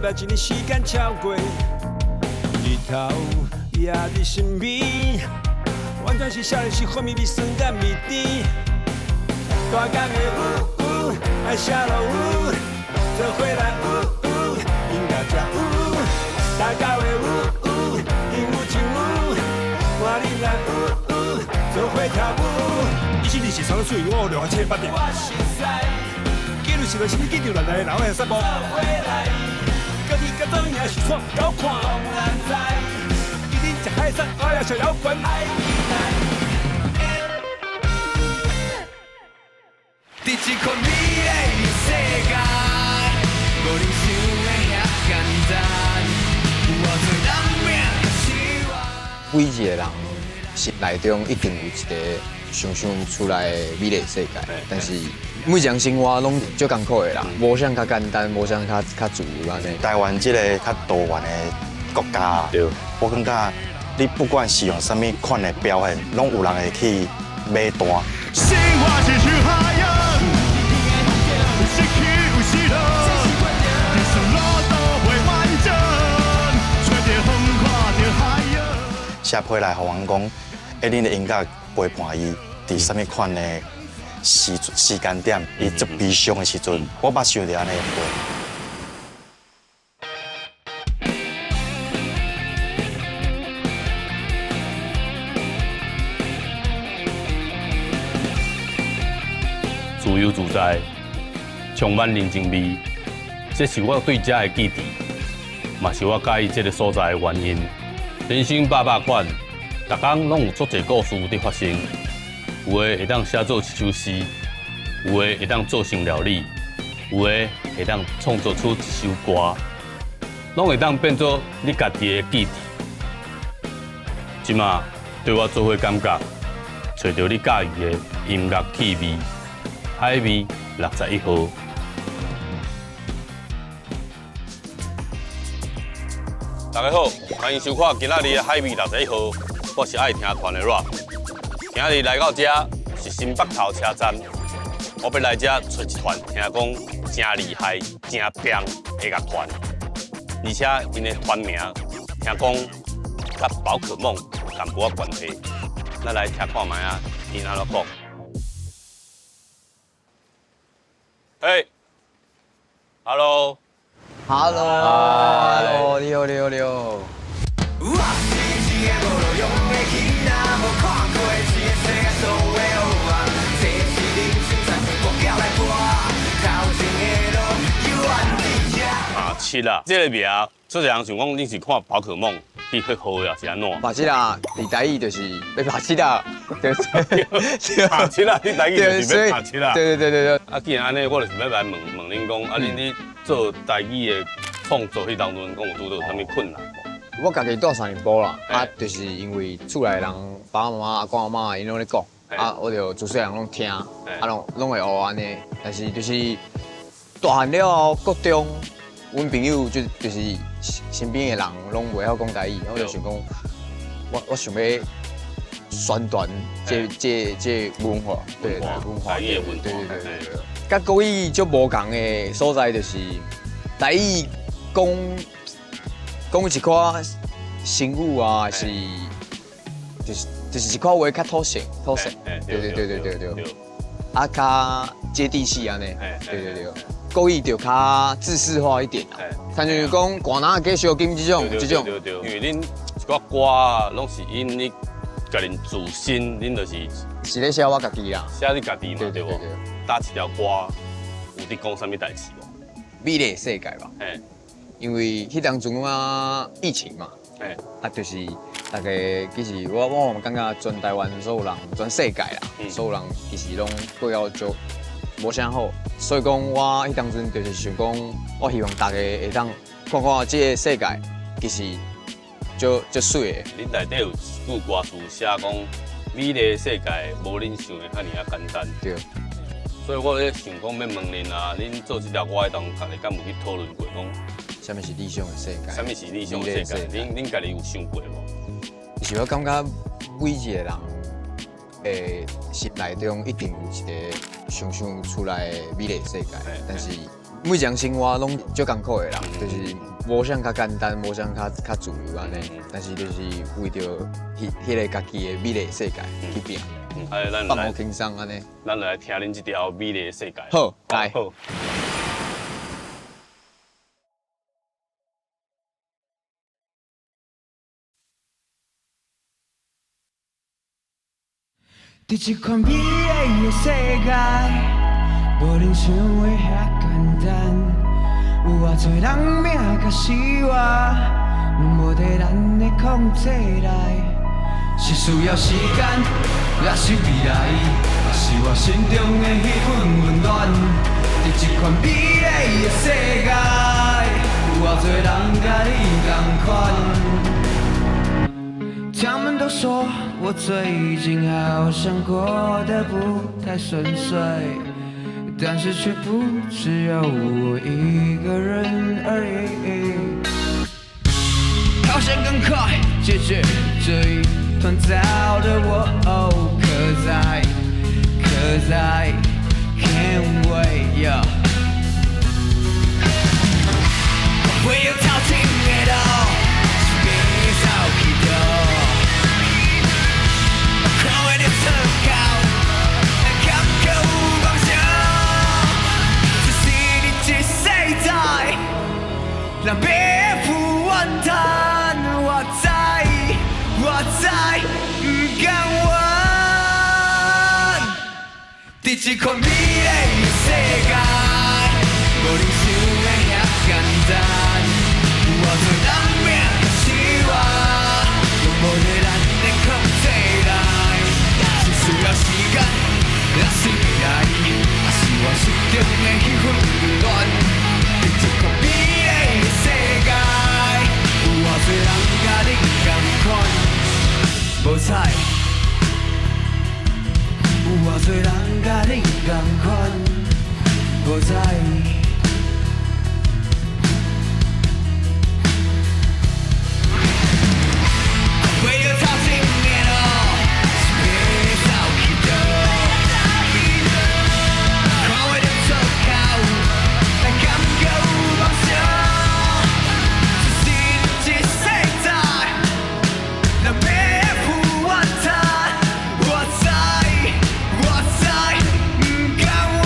禮拜一年時間超過，日頭也佇身邊，完全是少年時風味味酸佮味甜。大工的嗚嗚，愛寫落雨，做伙來嗚嗚，音樂才有。大家的嗚嗚，應有盡有，換恁來嗚嗚，做伙跳舞。一七二四三四五六七八點。記錄是來是你緊張來來，然後來散步。家己甲做贏是煞夠看。今日食海產，我也食搖滾。佇這款美麗的世界，無人想的遐簡單。有偌濟人命是我。每一個人心內中一定有一个想象出來的美麗世界，但是每一個人生活攏足艱苦的啦，無啥較簡單，無啥較較自由按呢。台灣這个較多元的國家，我感覺你不管是用啥物款的表現，攏有人會去買單。生活親像海洋，有時起有時落，人生路途袂完整，吹著風看著海洋。寫批來予阮講，欸，恁的音樂陪伴伊佇啥物款的時時間點，伊足悲傷的時陣，我捌想著按呢過。自由自在，充滿人情味，這是我對這的記憶，嘛是我佮意這个所在的原因。人生百百款，逐工攏有足濟故事佇發生。有的會當寫做一首詩，有的會當做成料理，有的會當創作出一首歌，攏會當變做你家己的記憶。這馬對我做伙感覺，揣著你佮意的音樂氣味。海味61號。大家好，歡迎收看今仔日的海味六十一號。我是愛聽團的 Rock。今仔日來到這是新北頭車站，我欲來這揣一團聽講誠厲害、誠拼的樂團，而且𪜶的團名聽講佮寶可夢有淡薄仔關係。咱來聽看覓仔，𪜶按怎講。嘿，Hello， Hello，Hello，你好，你好，你好。我是一个無路用的囡仔，無看過這个世界所有的黑暗，這是人生才是國腳來跋，頭前的路永遠佇這。啊，七啊，這个名，足濟人想講你是看寶可夢去學號的，是按怎？白七啊，佇台語就是欲拍七啊，對對。拍七啊，你台語就是欲拍七啊。對對對對對。啊，既然按呢，我就是欲來問問恁講，啊，恁咧做台語的創作彼當陣，講有拄著啥物困難無？我家己住三重埔啦，啊，就是因為厝內人爸爸媽媽、阿公阿嬤𪜶攏咧講，啊，我就自細漢攏聽，啊，攏攏會學按呢。但是就是大漢了後，國中，阮朋友就是身邊的人攏袂曉講台語，我就想講，我想欲宣傳這這這文化，對文化，台語的文化，對對對對。佮國語足無仝的所在就是台語講講一寡成語啊，是就是一寡話較土性土性，對對對對對對，啊較接地氣按呢，對對對。國語就較制式化一點啦，親像講寒哪加燒金這種這種。對對對，因為恁一寡歌啊，攏是𪜶你家己自身，恁就是是咧寫我家己啦，寫你家己嘛，對無？打一條歌有佇講啥物代誌無？美麗世界吧。因為彼當陣啊疫情嘛，啊就是大家其實我我感覺全台灣所有人，全世界啦，所有人其實攏過猶足無啥好，所以講我彼當陣就是想講，我希望大家會當看看這个世界其實足足媠的。恁內底有一句歌詞寫講，美麗世界無恁想的遐爾仔簡單。對。所以我咧想講欲問恁啊，恁做這條歌的當中，家己敢有去討論過講，啥物是理想的世界？啥物是理想的世界？恁恁家己有想過無？其實我感覺每一個人的心內中一定有一個想象出來的美麗世界，但是每一个人生活攏足艱苦的啦，就是無像較簡單，無像較較自由按呢。但是就是為著彼彼个家己的美麗世界去拼，咱放予輕鬆按呢。咱來聽恁這條美麗的世界。好，來。好。佇這款美麗的世界，無恁想的遐簡單。有偌濟人命佮死活，攏無佇咱的控制內。是需要時間，抑是未來，抑是我心中的彼份溫暖。佇這款美麗的世界，有偌濟人佮你仝款。他們都說我最近好像過得不太順遂，但是卻不只有我一個人而已。好想趕快解決這一團糟的我，可在 can't wait。會有頭前的路，是變走去著。看袂著出口，感覺有夢想。這是你一世代，人別負怨嘆。我知，我知，毋甘願。佇這款美麗的世界，無恁想的遐簡單。有偌濟人命佮死活，攏無佇咱的控制內。是需要時間，抑是未來，抑是我心中的彼份溫暖。佇這款美麗的世界，有偌濟人佮你仝款，無彩。有偌濟人佮你仝款，無彩。為著頭前的路，是欲走去佗？看袂著出口，但感覺有夢想。這是你一世代，人欲負怨嘆。我知，我知，毋甘願。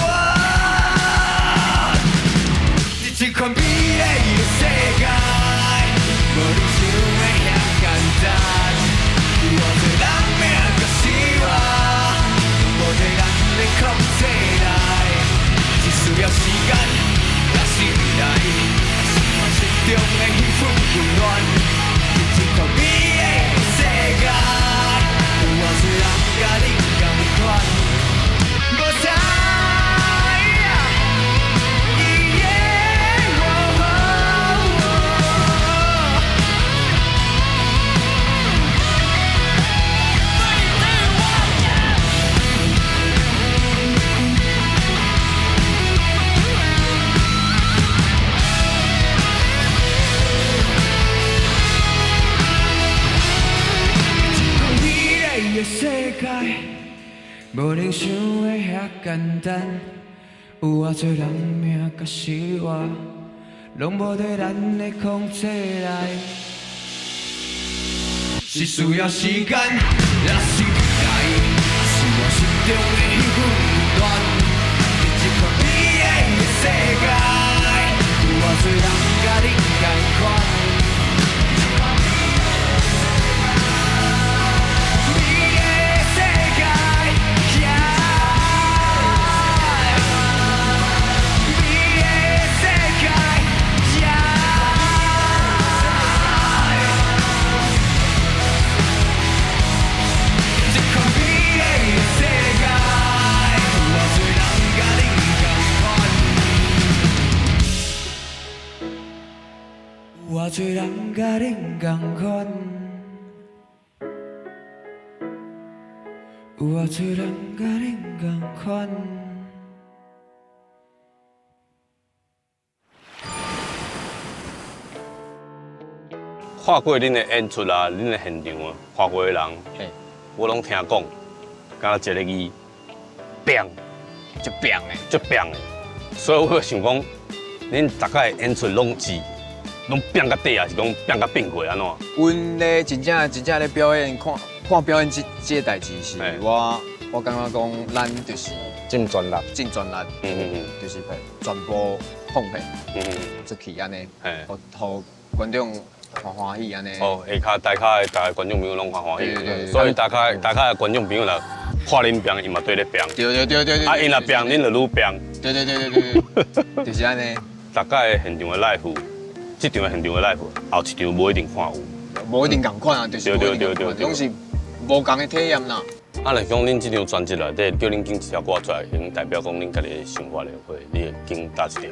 佇這款美麗的世界，無恁想的遐簡單。有偌濟人命佮死活，攏無佇咱的控制內。是需要時間，抑是未來，抑是我心中的彼份溫暖。佇這款美麗的世界，有偌濟人佮你仝款，無彩。美麗的世界，無恁想的遐簡單。有偌濟人命佮死活，攏無佇咱的控制內。是需要時間，抑是未來，抑是我心中的彼份溫暖。佇這款美麗的世界，有偌濟人佮你仝款。美麗的世界，美麗的世界，這款美麗的世界，有偌濟人佮你仝款。有偌濟人佮你仝款。有偌濟人佮你仝款。看過恁的演出啊，恁的現場啊，看過的人，我攏聽講，敢若一个字，變，就變的，足變的。所以我就想講，恁逐擺演出攏是攏變甲底，還是講變甲變過按怎？阮咧真正真正咧表演，看看表演這個代誌是我感覺講，咱就是盡全力，盡全力，就是全部奉獻出去按呢，予觀眾歡歡喜按呢。哦，下跤大跤的逐个觀眾朋友攏歡歡喜，所以大跤大跤的觀眾朋友若看恁變，伊嘛綴咧變。對對對對對。啊，𪜶若變，恁就愈變。對對對對對，就是按呢。逐擺現場的 live，這場現場的 live，後一場無一定看有。無一定仝款啊，就是無一定仝款，攏是無仝的體驗啦。啊，若講恁這張專輯內底叫恁揀一條歌出來，已經代表講恁家己的想法的話，你會揀佗一條？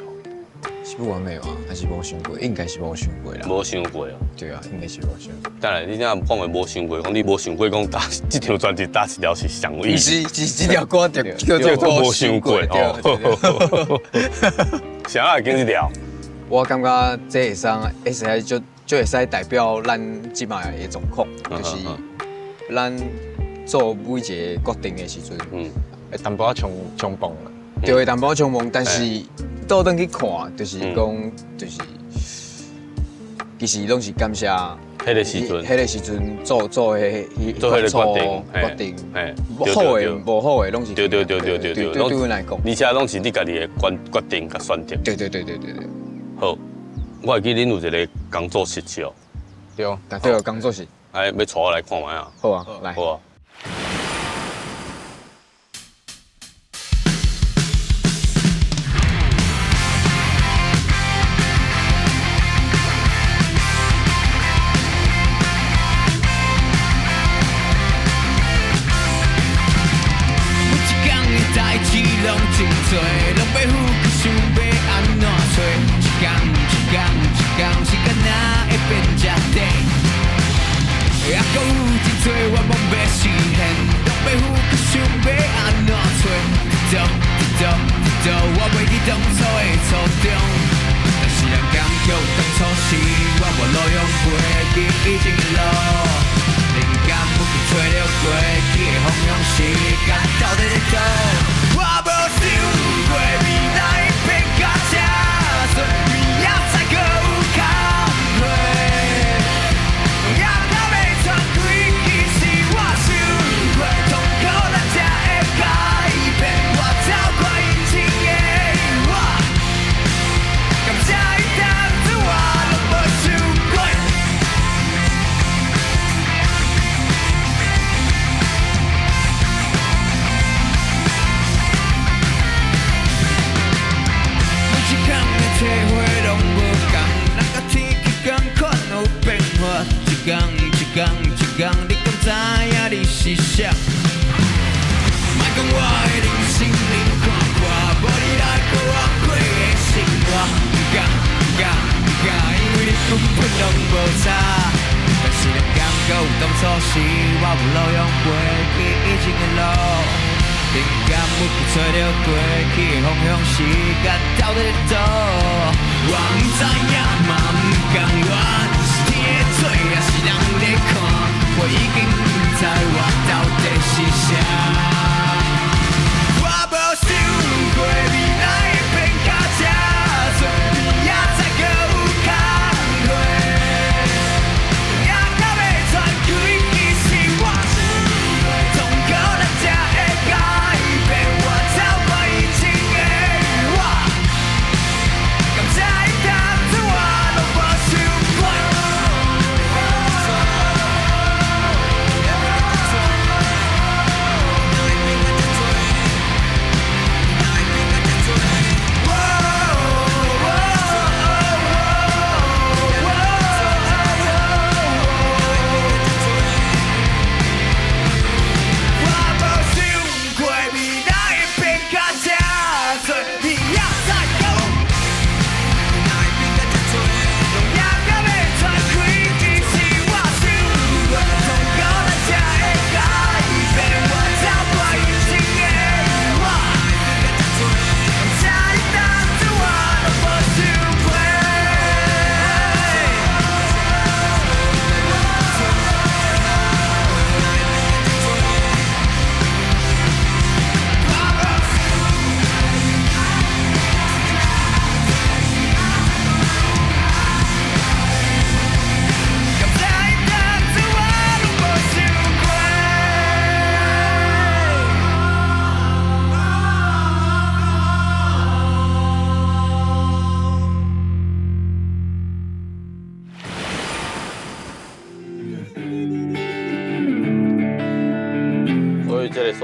是不完美嗎？還是無想過？應該是無想過啦。無想過哦。對啊，應該是無想過。等下，你這樣講的無想過，講你無想過講佗這張專輯佗一條是啥意思？毋是，是這條歌叫做無想過哦。啥會揀這條？我感覺這會使，會使就就會使代表咱這擺的狀況，就是咱做每一個決定的時陣，會淡薄仔衝衝動啦。對，會淡薄仔衝動，但是倒轉去看，就是講，就是其實攏是感謝彼個時陣，彼個時陣做做彼做彼個決定，決定，好的、無好的，攏是對對對對對對，對阮來講，而且攏是你家己的決決定佮選擇。對對對對對對。好，我會記恁有一個工作室哦。對，對，工作室。哎，欲帶我來看覓啊？好啊，來。好啊。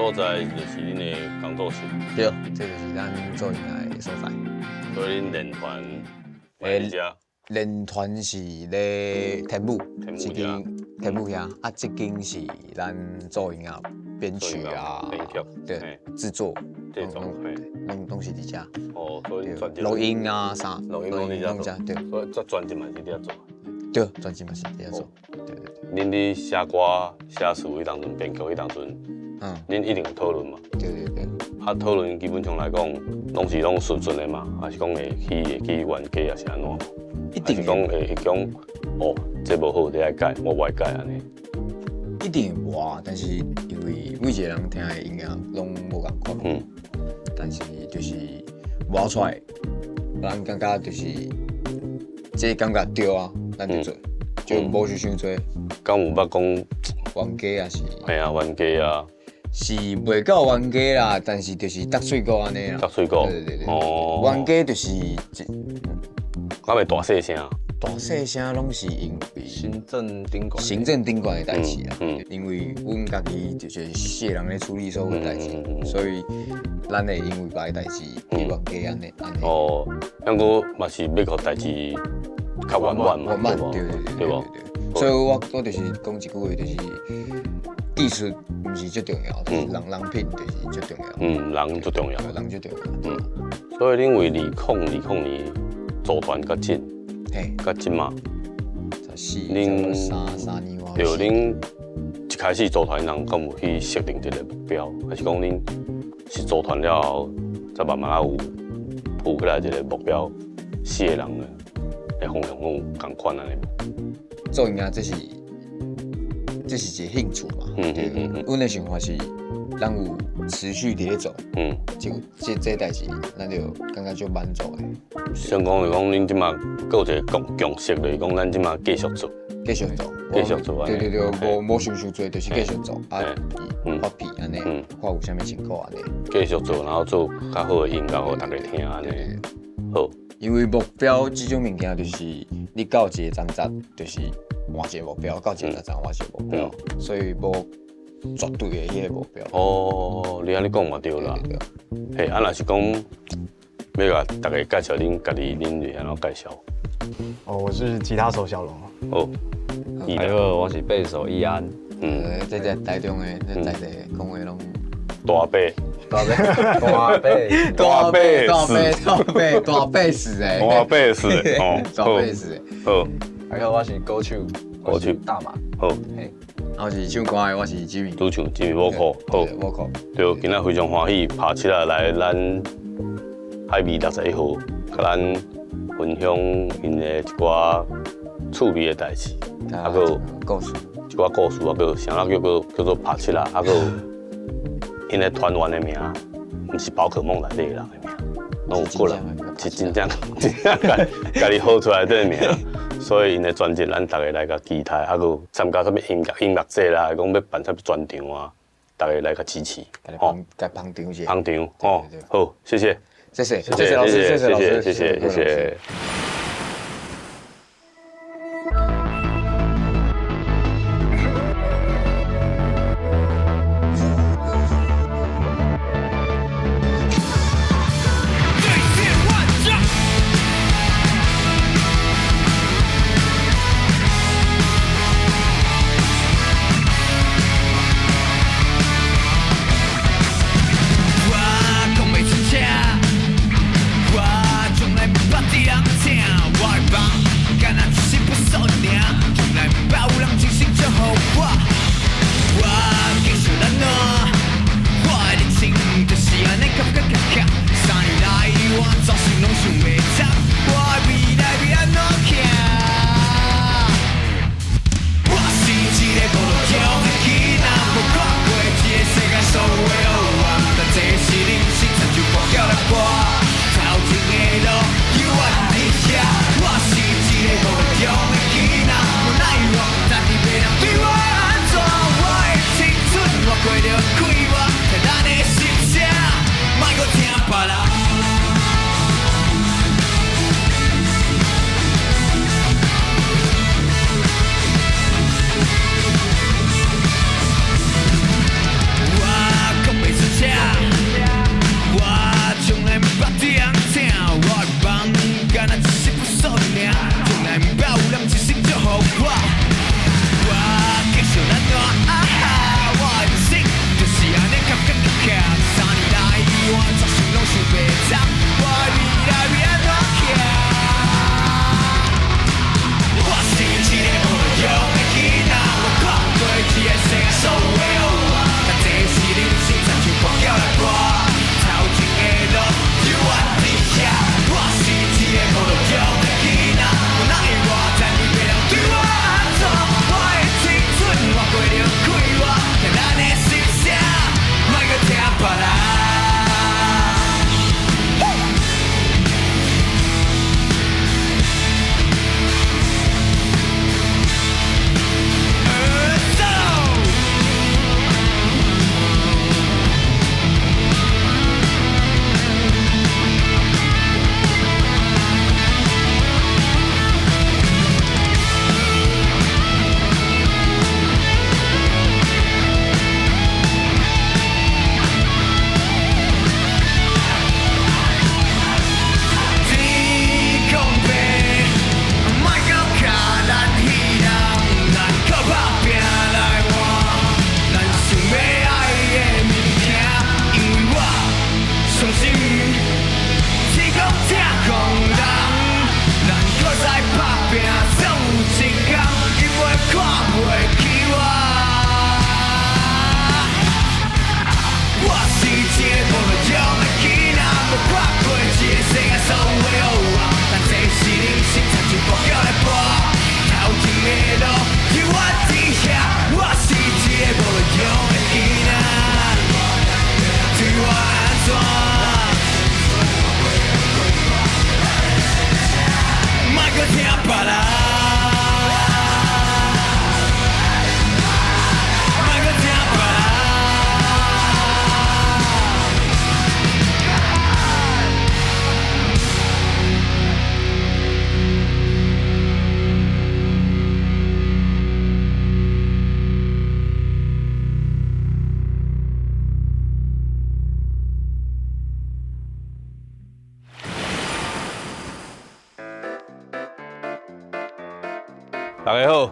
所在就是恁的工作室。對，這就是咱做音樂的所在。所以恁練團佇遮？練團是咧天母，天母這間天母遐，啊，這間是咱做音樂編曲啊，對，製作，製作，攏是佇遮。哦，所以專輯錄音啊啥，錄音攏佇遮做，對。所以這專輯嘛是佇遮做。對，專輯嘛是佇遮做。對對對。恁佇寫歌、寫詞彼當陣，編曲彼當陣，恁一定有討論嘛？對對對。啊，討論基本上來講，攏是攏順順的嘛，還是講會去冤家，還是按怎？一定是講會講哦，這無好，這愛改，我無愛改按呢。一定會磨，但是因為每一個人聽的音樂攏無仝款。但是就是磨出來，咱感覺就是這感覺對啊，咱就做，就無想傷濟。敢有捌講冤家也是？嘿啊，冤家啊。是袂到冤家啦，但是就是搭喙鼓按呢啦。搭喙鼓。對對對。哦。冤家就是一。敢會大細聲？大細聲攏是因為行政頂懸，行政頂懸的代誌啦。因為阮家己就是四個人咧處理所有代誌，所以咱會因為別个代誌去冤家按呢按呢。哦，毋過嘛是欲予代誌較圓滿嘛，對對對對對。所以我就是講一句話，就是技術毋是最重要，就是人人品就是最重要。嗯，人最重要。人最重要。所以恁為2020年組團較緊，較這馬，恁三年外。對，恁一開始組團人敢有去設定這個目標，還是講恁是組團了後，才慢慢仔有浮起來一個目標，四個人的方向攏有仝款按呢？做音樂這是一個興趣嘛。阮的想法是，咱有持續佇咧做，就這代誌，咱就感覺足滿足的。想講就講，恁這馬閣有一個共識，就是講咱這馬繼續做，繼續做，繼續做。對對對，無想傷濟，就是繼續做啊，發片按呢，看有啥物成果按呢。繼續做，然後做較好的音樂，予大家聽按呢。好。因為目標這種物件，就是你到一個層次，就是換一個目標；到一個層次換一個目標，所以無絕對的彼個目標。哦，你按呢講嘛對啦。嘿，啊，若是講欲共大家介紹恁家己，恁會按怎介紹？哦，我是吉他手小龍。哦，還有我是貝斯手易安。這這台中的，這在地講話攏大伯，大伯，大伯，大伯，大伯，大伯死欸，大伯死哦，大伯死。好，還有我是鼓手，鼓手大馬。好，我是唱歌的，我是 Jimmy。主唱 Jimmy vocal，好，vocal。對，今仔非常歡喜，拍七仔來咱海味61號，共咱分享𪜶的一寡趣味的代誌，啊，閣有故事，一寡故事啊，閣有啥啦叫做拍七仔，啊，閣有𪜶的團員的名，毋是寶可夢內底的人的名，攏有過來，是真正真正家己號出來這個名，所以𪜶的專輯，咱逐个來共期待，啊，閣有參加啥物音樂節啦，講欲辦啥物專場啊，逐个來共支持，吼，共捧場者，捧場，吼，好，謝謝，謝謝，謝謝老師，謝謝老師，謝謝，謝謝。我講袂出聲，我從來毋捌佇人聽。交來搏，頭前的路猶原佇遐，我是一个無路用的囡仔，對我按怎？莫閣聽別人。莫閣聽別人。大家好，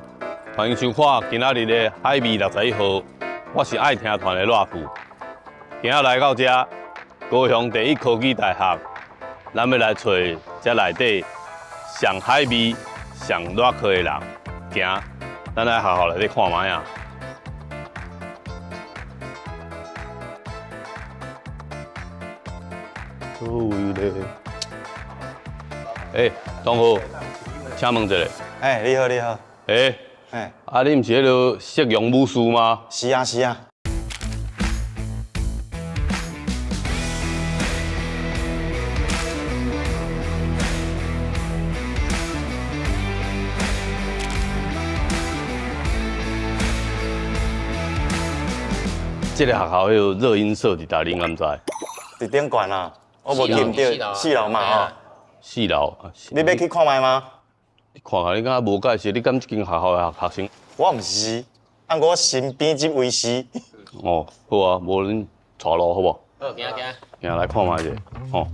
歡迎收看今仔日的海味61號，我是愛聽團的賴富。今仔來到這高雄第一科技大學，咱欲來揣這內底上海味、上熱課的人，行，咱來學校內底看覓仔。佗位咧？欸，同學，請問一下。欸，你好，你好。欸，欸，啊，你毋是彼个夕陽武師嗎？是啊，是啊。這个學校彼个熱音社佇佗，恁敢知？佇頂懸啊，我無記毋著，四樓嘛吼。四樓。你欲去看覓嗎？你看下，你敢無介紹？你敢這間學校的學生？我毋是，啊，我身邊這位是。哦，好啊，無恁帶路好無？好，行行。行來看覓者，吼。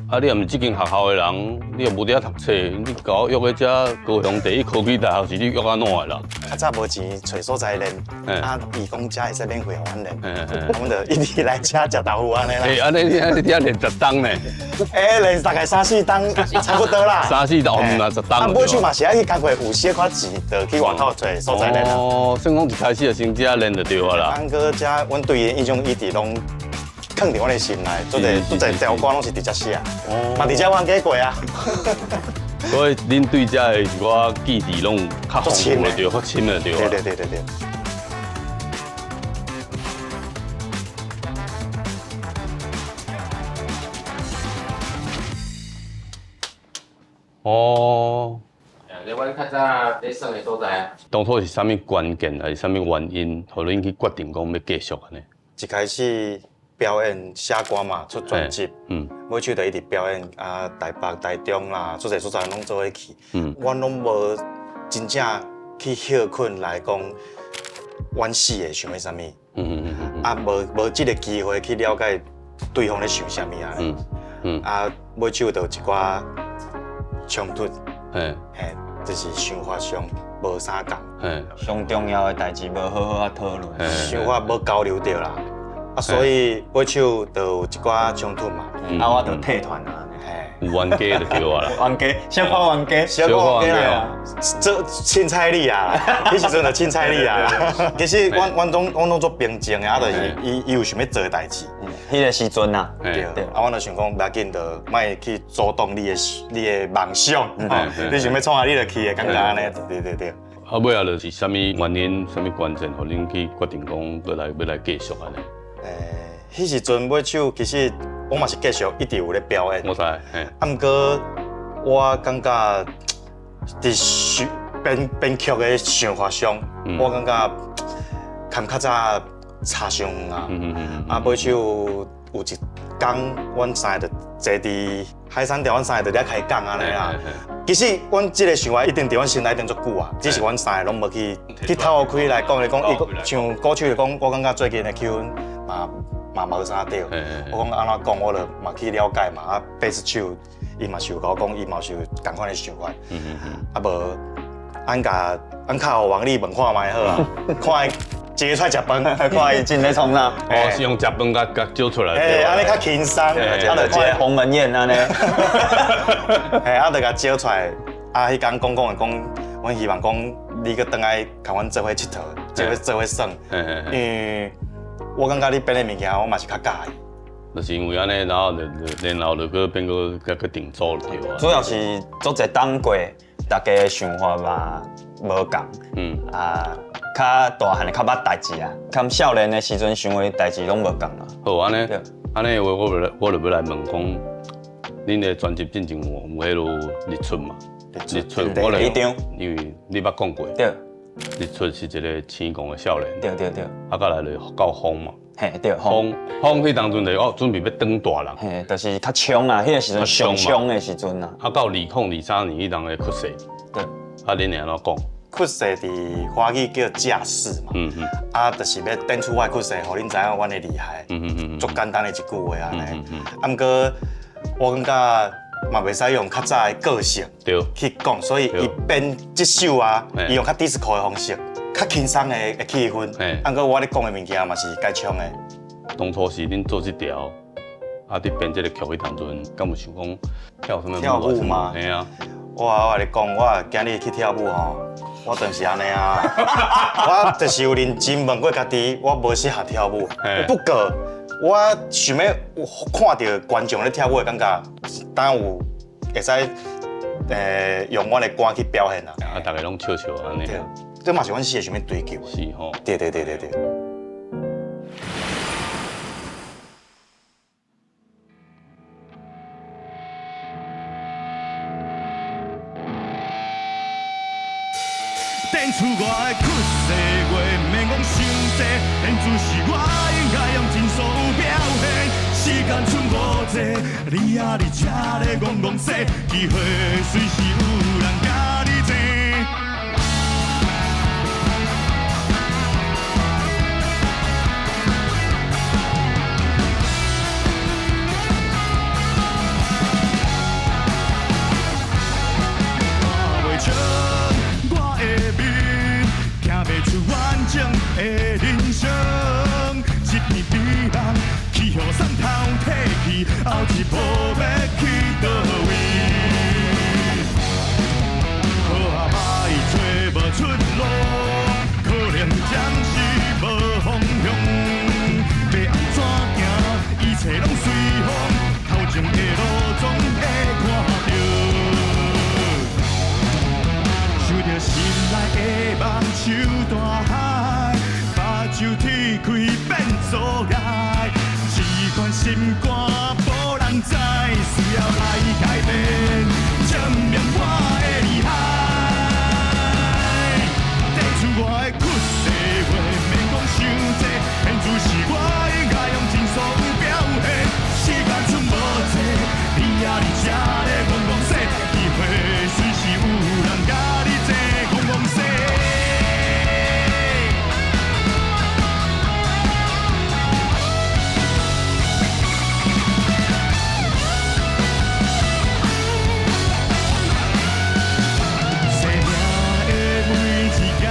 啊，你也毋是這間學校的人，你又無佇遐讀冊，你共我約去遮高雄第一科技大學，是你約按怎的啦？較早無錢揣所在練，啊，伊講遮會使免費予阮練，阮就一直來遮食豆腐按呢啦。欸，按呢你按呢佇遐練十冬呢？欸，練大概三四冬，差不多啦。三四冬，毋若十冬。啊，尾手嘛是愛去工課，有小可錢，就去外口揣所在練啦。哦，算講一開始就先遮練就對啊啦。啊，毋過遮，阮對伊的印象一直攏囥佇阮的心內，足濟足濟條歌攏是佇遮寫，嘛佇遮冤家過啊。所以恁對遮的一寡記憶攏較豐富就對，較深就對。對對對對對。哦。這阮較早咧耍的所在啊。當初是啥物關鍵，還是啥物原因，予恁去決定講欲繼續按呢？一開始表演寫歌嘛，出專輯，尾手就一直表演啊，台北、台中啦，足濟所在攏做伙去。阮攏無真正去歇睏來講，阮四個想欲啥物。啊，無這个機會去了解對方咧想啥物啊。啊，尾手就有一寡衝突。嘿，就是想法上無相仝。上重要的代誌無好好仔討論，想法無交流著啦。啊，所以尾手就有一寡衝突嘛。啊，我就退團啊。有冤家就對啊啦。冤家，小可冤家，小可冤家啊。做凊彩你啊，彼時陣就凊彩你啊。其實阮攏足平靜的，啊，就是伊有想欲做的代誌。彼个時陣啊，對。啊，阮就想講，無要緊，就莫去阻擋你的夢想。你想欲創啥，你就去的，感覺按呢。對對對。啊，尾仔就是啥物原因、啥物關鍵，予恁去決定講欲來欲來繼續按呢？彼時陣尾手其實我嘛是繼續一直有咧表演。我知，嘿。啊，毋過我感覺佇想編曲的想法上，我感覺含較早差傷遠啊。啊，尾手有一工，阮三个就坐佇海山條，阮三个就佇遐開講按呢啦。其實阮這个想法一定佇阮心內一定足久啊，只是阮三个攏無去透開來講來講，伊像歌手來講，我感覺最近的氣氛嘛無啥對。我講按怎講，我就嘛去了解嘛。啊，貝斯手伊嘛是有共我講，伊嘛是有仝款的想法。啊無，按共按較予王力問看覓好啊，看伊一个出來食飯，看伊真咧創啥。哦，是用食飯共招出來。欸，按呢較輕鬆。啊，就一个鴻門宴按呢。嘿，啊，就共招出來。啊，彼工講講的講，阮希望講你閣轉來共阮做伙𨑨迌，做伙耍。因為我感覺你編的物件，我嘛是較佮意。就是因為按呢，然後就然後就閣變閣閣閣定組就對啊。主要是足濟冬過，大家的想法嘛無仝，啊，較大漢的較捌代誌啊，較少年的時陣想的代誌攏無仝啊。好，按呢，按呢話我就欲來問講，恁的專輯進前有彼落日出嘛？日出，我第一張，因為你捌講過。對。日出是一個青摃的少年。對對對。啊，閣來就到風嘛。嘿，對，風風彼當陣就哦，準備欲轉大人。嘿，就是較衝啊，彼個時陣上衝的時陣啊。啊，到2023年彼當的屈勢。對。啊，恁會按怎講？屈勢佇華語叫架勢嘛。啊，就是欲展出我的屈勢，予恁知影阮的厲害。足簡單的一句話按呢。啊，毋過我感覺嘛袂使用較早的個性去講，所以伊編這首啊，伊用較 disco 的方式，較輕鬆的氣氛。啊，毋過我咧講的物件嘛是該唱的。當初是恁做這條，啊，佇編這个曲彼當陣，敢有想講跳啥物舞？跳舞嗎？嘿啊。我共你講，我今日去跳舞吼，我就是按呢啊。我就是有認真問過家己，我無適合跳舞。不過我想欲看著觀眾咧跳舞的感覺，當有會使用阮的歌去表現啊。啊，逐家攏笑笑按呢。對，這嘛是阮四个想欲追求的。是吼。對對對對對。展出我的屈勢話，免講傷濟，現在是我應該用盡所有表現。時間賰無濟，你猶佇這咧戇戇踅，機會隨時有人共你爭。看袂清我的面，行袂出完整的人生。一片美夢去予捎偷提去，後一步欲去佗位？好啊歹找無出路，可能暫時無方向。欲按怎行，一切攏隨風，頭前的路總會看著。想著心內的夢像大海，目睭鐵開變阻礙，這款心肝無人知，需要來改變，證明我的厲害。展出我的屈勢話，免講傷濟，現在是我應該用盡所有表現。時間賰無濟，你猶佇這咧戇戇踅，機會隨時有人共你爭，戇戇踅。生命的每一天，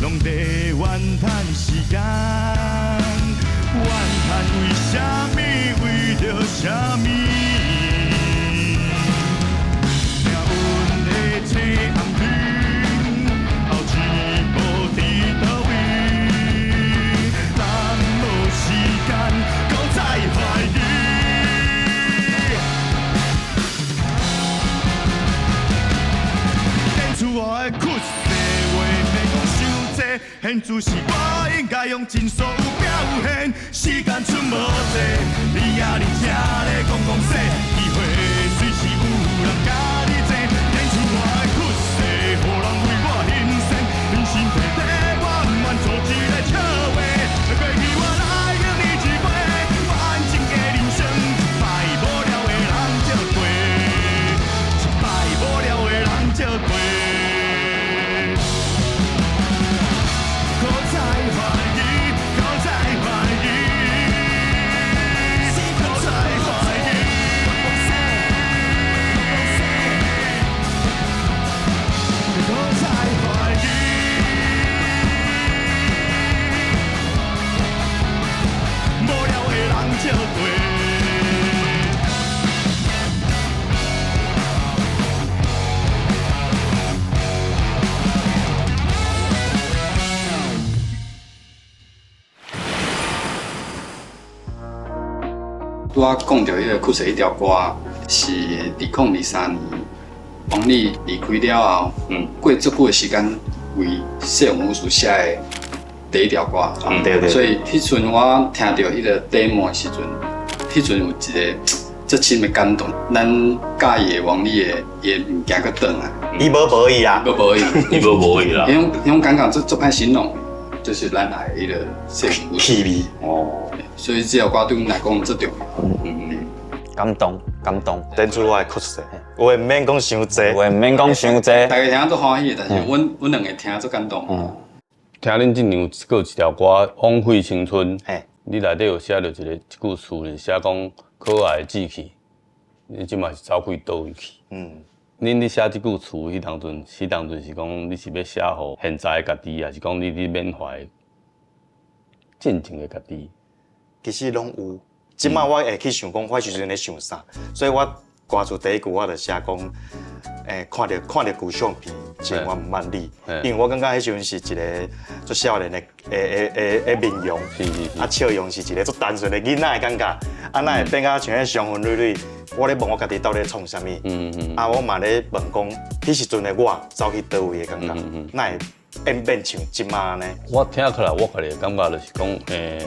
攏在怨嘆時間，怨嘆為啥物，為著啥物？命運的青紅燈，後一步佇佗位？咱無時間，閣再懷疑。展出我的屈勢話，免講傷濟，現在是我應該用盡所有表現。時間賰無濟，你猶佇這咧戇戇踅，機會隨時有人共你爭。展出我的屈勢，予人為我欣賞，人生短短，我毋願做一个笑話。過去我來敬你一杯，完整的人生，一擺無聊的人借過，一擺無聊的人借過。閣再懷疑，閣再懷疑，閣再懷疑。拄仔講著彼個曲勢彼條歌，是2023年王力離開了後，過足久的時間為世王武士寫的第一條歌。對對。所以彼陣我聽著彼個 demo 的時陣，彼陣有一個足深的感動。咱佮意的王力的伊的物件閣轉來，伊無無伊啦，無無伊，伊無無伊啦。彼種彼種感覺足足歹形容，就是咱愛的彼個世王武士氣味。哦。所以這條歌對阮來講足重要。感動，感動。展出我的曲勢，話毋免講傷濟，話毋免講傷濟。大家聽足歡喜的，但是阮阮兩個聽足感動。聽恁這張閣有一條歌《枉費青春》，你內底有寫著一個一句詞，是寫講可愛的志氣，你這馬是走去佗位去？恁咧寫這句詞，彼當陣，彼當陣是講你是欲寫予現在的家己，抑是講你咧緬懷進前的家己？其實攏有。這馬我會去想講，我彼時陣咧想啥，所以我歌詞第一句我就寫講，看著看著舊相片，情我毋捌你，因為我感覺彼時陣是一個足少年的的的的面容，啊笑容是一個足單純的囡仔的感覺，啊哪會變甲像彼傷痕累累？我咧問我家己到底咧創啥物？啊我嘛咧問講，彼時陣的我走去佗位的感覺，哪會演變像這馬呢？我聽起來，我家己的感覺就是講，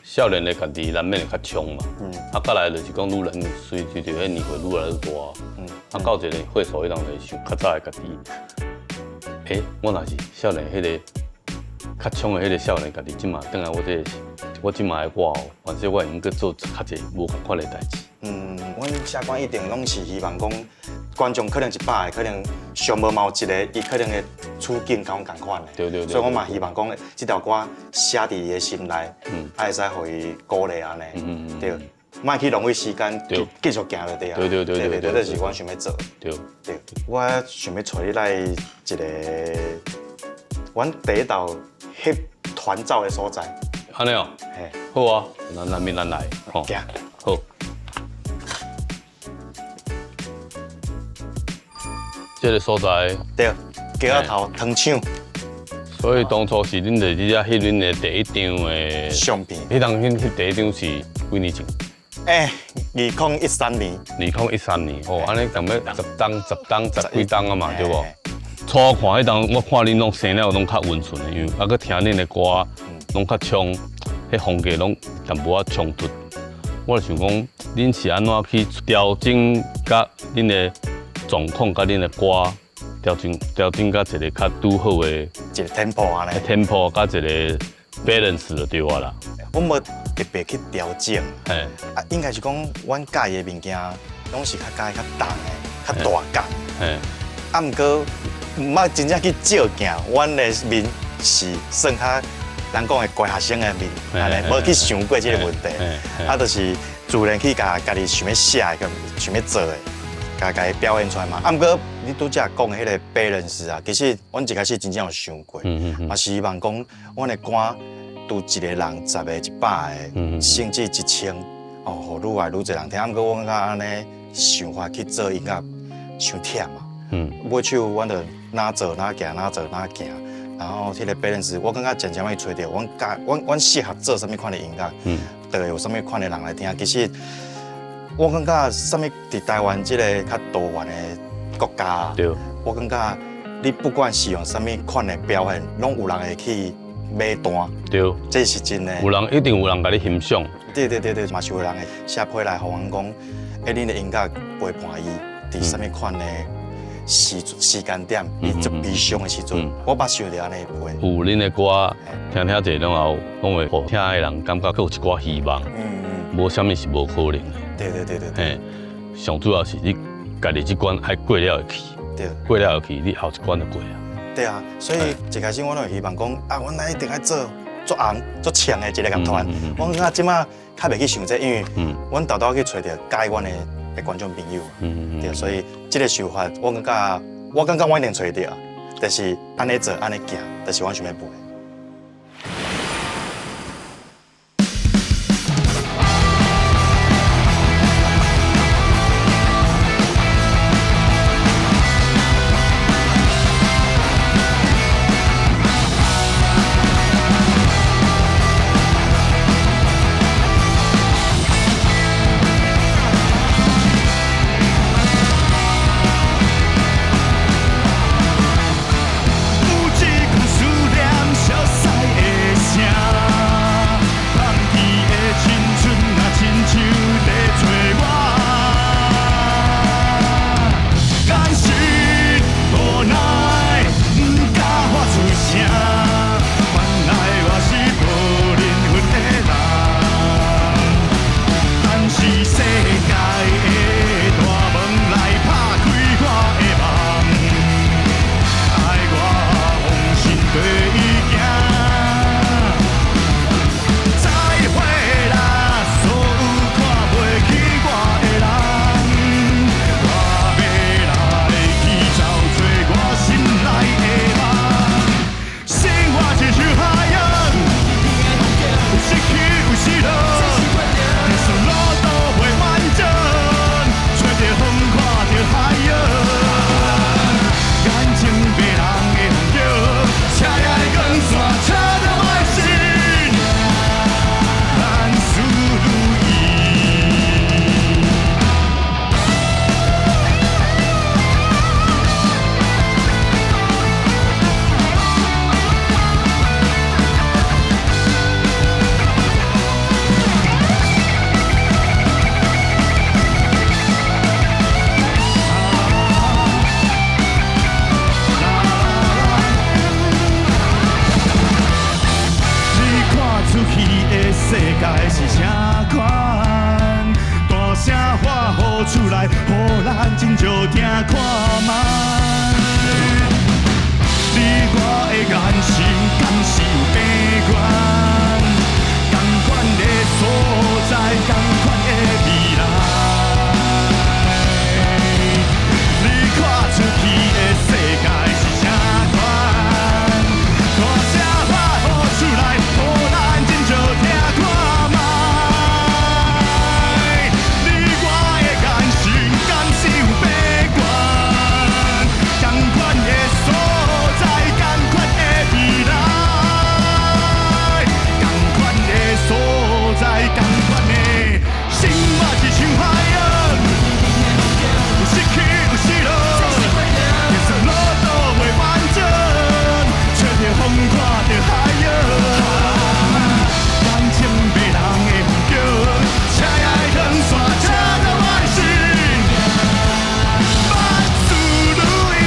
少年的家己難免會較衝嘛，啊，再來就是講，愈人隨隨著彼年歲愈來愈大，啊，到一個歲數，彼當就會想較早的家己，我若是少年彼個較衝的彼個少年家己，這馬轉來我這個我這馬的我哦，反正我會用閣做較濟無仝款的代誌。阮寫歌一定攏是希望講，觀眾可能100個，可能上無嘛有一個，伊可能的處境佮阮仝款的。對對對。所以我嘛希望講，這條歌寫佇伊的心內，啊會使予伊鼓勵按呢。對，莫去浪費時間，繼續行就對啊。對對對對對，這是阮想欲做的。對。對，我想欲帶你來一個，阮第一道翕團照的所在。按呢哦。嘿。好啊，咱咱免咱來。行。好。這個所在，對，街仔頭糖廠。所以當初是恁佇遮翕恁的第一張的相片。彼當翕翕第一張是幾年前？2013年。2013年，哦，按呢共欲十冬、十冬、十幾冬啊嘛，對無？初看彼當，我看恁攏生了攏較溫順的樣，啊，閣聽恁的歌，攏較衝，彼風格攏淡薄仔衝突。我就想講，恁是按怎去調整佮恁的狀況，佮恁的歌調整調整佮一個較拄好的一個 tempo 按呢，tempo 佮一個 balance 就對啊啦。阮無特別去調整，啊，應該是講阮佮意的物件，攏是較佮意較重的、較大感。啊，毋過毋捌真正去照鏡，阮的面是算較人講的乖學生的面，按呢無去想過這個問題。啊，就是自然去共家己想欲寫的，佮想欲做的，共家己表現出來嘛。啊，毋過你拄才講的彼個 balance 啊，其實阮一開始真正有想過，嘛是希望講阮的歌，拄一個人、10個、100個，甚至1000，哦，予愈來愈濟人聽。啊，毋過我感覺按呢想法去做音樂，傷忝啊。尾手阮就哪做哪行，哪做哪行。然後彼個 balance，我感覺漸漸去揣著，阮佮阮阮適合做啥物款的音樂，就會有啥物款的人來聽。其實我感覺啥物佇台灣這個較多元的國家，我感覺你不管是用啥物款的表現，攏有人會去買單。對，這是真的。有人一定有人共你欣賞。對對對對，嘛是有人會寫批來予阮講，恁的音樂陪伴伊佇啥物款的時時間點，伊足悲傷的時陣，我捌收著按呢的批。有恁的歌，聽聽者攏有，攏會予聽的人感覺閣有一寡希望。無啥物是無可能的。對對對對。嘿，上主要是你家己這關愛過了會去。對。過了會去，你後一關就過啊。對啊，所以一開始我攏會希望講，啊，阮一定愛做足紅、足強的一個樂團。我感覺這馬較袂去想這個，因為阮沓沓去揣著佮意阮的觀眾朋友。對，所以這個想法，我感覺，我感覺我一定揣著，但是按呢做，按呢行，就是阮想欲做的。出来，予咱真少听看觅。你我的眼神敢是有变悬？仝款的所在，仝款的未来。你看出去的世界是啥款？大声喊出来，予咱真少听看觅。你我的眼神敢是有变悬？仝款的所在，仝款的未来，仝款的所在，仝款的生活是像海洋，有时起有时落，人生路途袂完整，吹著风看著海洋，感情迷人的风景，车爱长线，车到我的心，万事如意，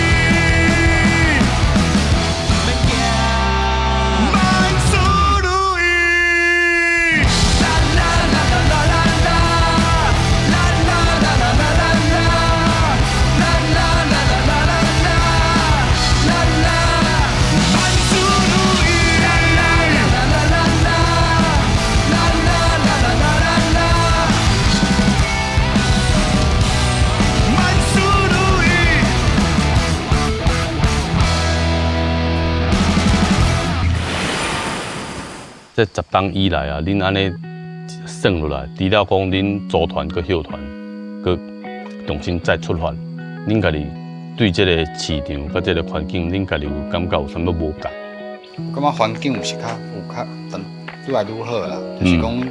万事如意。啦啦啦啦啦啦啦，啦啦啦啦啦啦啦，啦啦啦啦啦啦啦，啦啦，万事如意。啦啦啦啦啦啦，啦啦啦啦啦啦啦，万事如意。這10冬以來啊，恁按呢算落來，除了講恁組團閣歇團，閣重新再出發，恁家己對這個市場佮這個環境，恁家己有感覺有啥物無仝？我感覺環境有是較有較，但愈來愈好啦。就是講，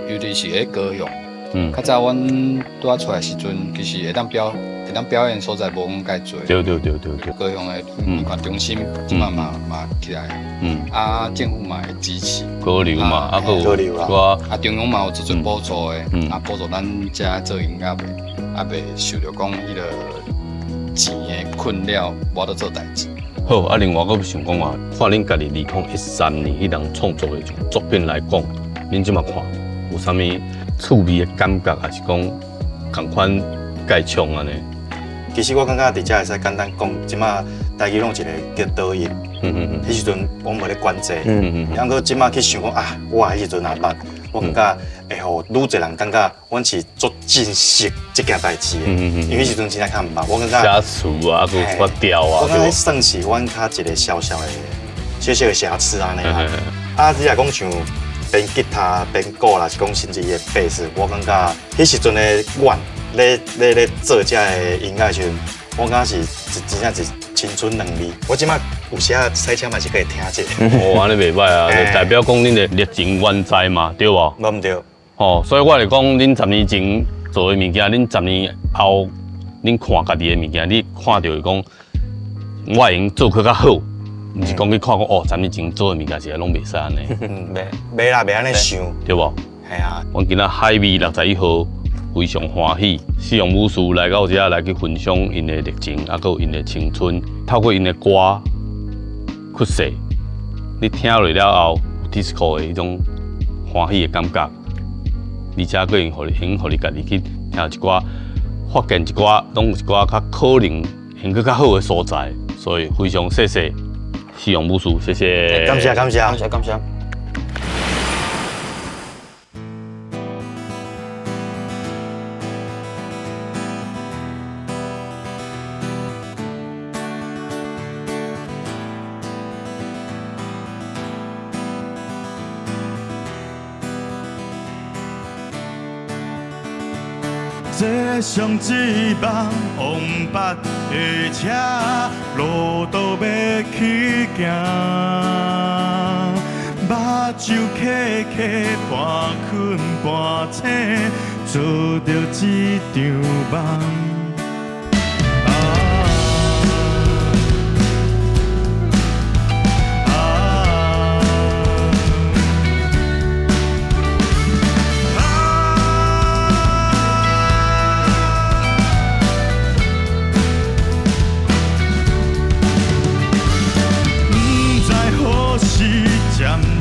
尤其是喺高雄，較早阮拄仔出來時陣，其實會當表演所在無講介濟。對對對對對。高雄的文化中心這擺嘛嘛起來，啊政府嘛會支持。交流嘛，啊閣有啊中央嘛有做做補助的，啊補助咱遮做音樂的，啊袂受著講彼個錢的困擾，無法度做代誌。好，啊，另外我想講啊，看恁家己2013年彼人創作的作品來講，恁這麼看有啥物趣味的感覺，還是講仝款蓋唱按呢？其實我感覺佇遮會使簡單講，這馬台語攏有一個叫抖音。彼時陣我無咧管這，啊，毋過這馬去想講啊，我彼時陣若捌，我感覺會予愈濟人感覺阮是足珍惜這件代誌的，因為彼時陣真正較毋捌，我感覺寫詞啊，閣發調啊，我感覺算是阮較一個小小的、小小的瑕疵按呢啦。啊，你若講像編吉他、編鼓啦，是講甚至伊的貝斯，我感覺彼時陣的阮咧做這个音樂的時陣，我感覺是真正是青春兩字。我這馬有時啊賽車嘛是可以聽者。哦，按呢袂歹啊，就代表講恁的熱情原在嘛，對無？無毋對。吼，所以我來講，恁10年前做的物件，恁10年後恁看家己的物件，你看著是講，我會用做閣較好，毋是講去看講哦，10年前做的物件是攏袂使按呢。袂啦，袂按呢想，對無？係啊。阮今仔海味61號非常歡喜，四陽武士來到遮來去分享𪜶的熱情，啊，閣有𪜶的青春，透過𪜶的歌去說，你聽落了後，有 disco 的彼種歡喜的感覺，而且閣會用予你家己去聽一寡，發現一寡，攏有一寡較可能用閣較好的所在，所以非常謝謝四陽武士，謝謝。感謝感謝感謝感謝。坐上一班往北的车，路途欲去行，目睭瞌瞌，半困半醒，做著这场梦。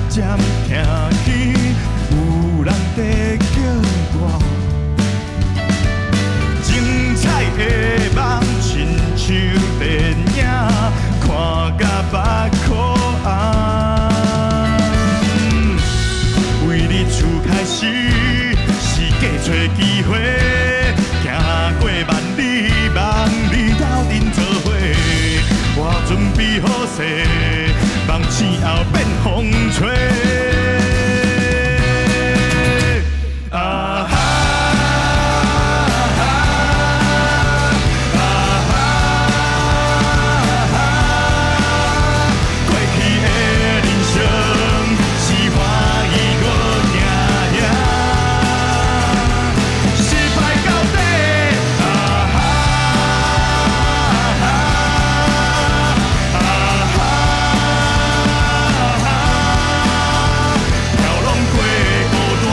渐听见有人在叫我，情勢，夢醒後變風吹。啊哈！過去的人生是歡喜閣驚嚇，失敗到底。啊哈！啊哈！飘浪過孤單，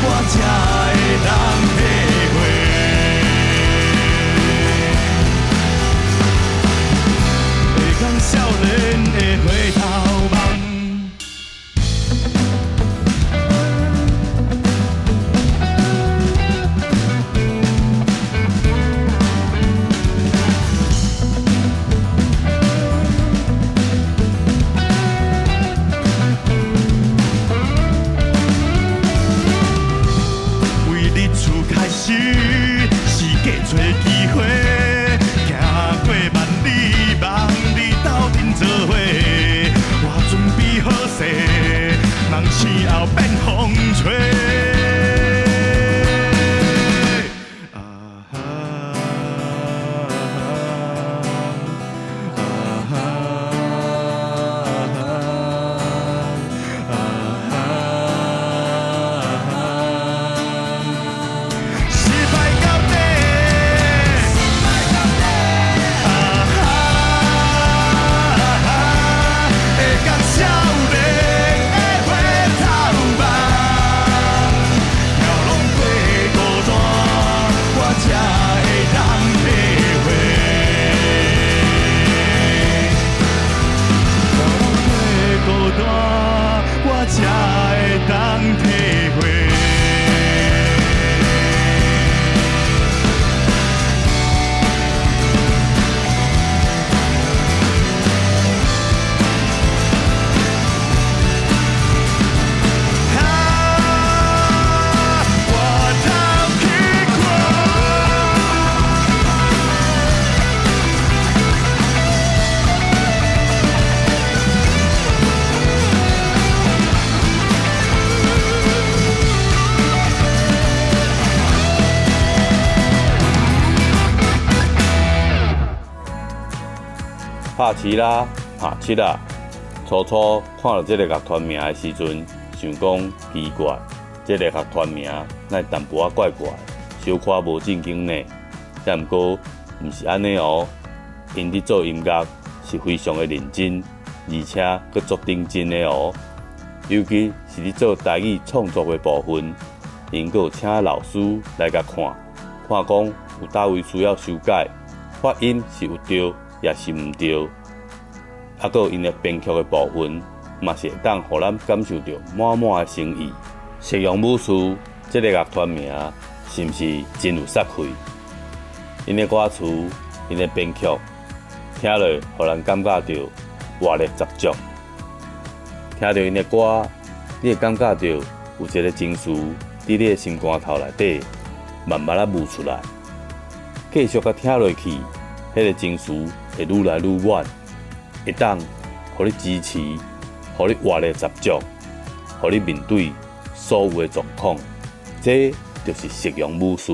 我才會當體會。會講少年的回頭望。為日出開始，是過找機會，行過萬里，望你鬥陣做伙。我準備好勢，夢醒後變風吹。啊哈！啊哈！啊哈！失敗到底。啊哈！會講少年的回頭望，飄浪過孤單，我才會當體會。飄浪過孤單，我才會當體會。啊！我頭去看。拍七啦，拍七啦！初初看到這个樂團名的時陣，想講奇怪，這个樂團名哪會淡薄仔怪怪，小可無正經呢。也毋過毋是按呢哦，𪜶佇做音樂是非常的認真，而且閣足認真的哦。尤其是佇做台語創作的部分，𪜶閣有請老師來共看，看講有佗位需要修改，發音是有對，抑是毋對。啊，閣有𪜶的編曲的部分，嘛是會當予咱感受著滿滿的誠意。夕陽武士這个樂團名是毋是真有殺氣？𪜶的歌詞、𪜶的編曲，聽落予人感覺著活力十足。聽著𪜶的歌，你會感覺著有一个情緒佇你的心肝頭內底慢慢仔浮出來。繼續共聽落去，彼个情緒會愈來愈滿，會當予你支持，予你活力十足，予你面對所有的狀況。這就是夕陽武士。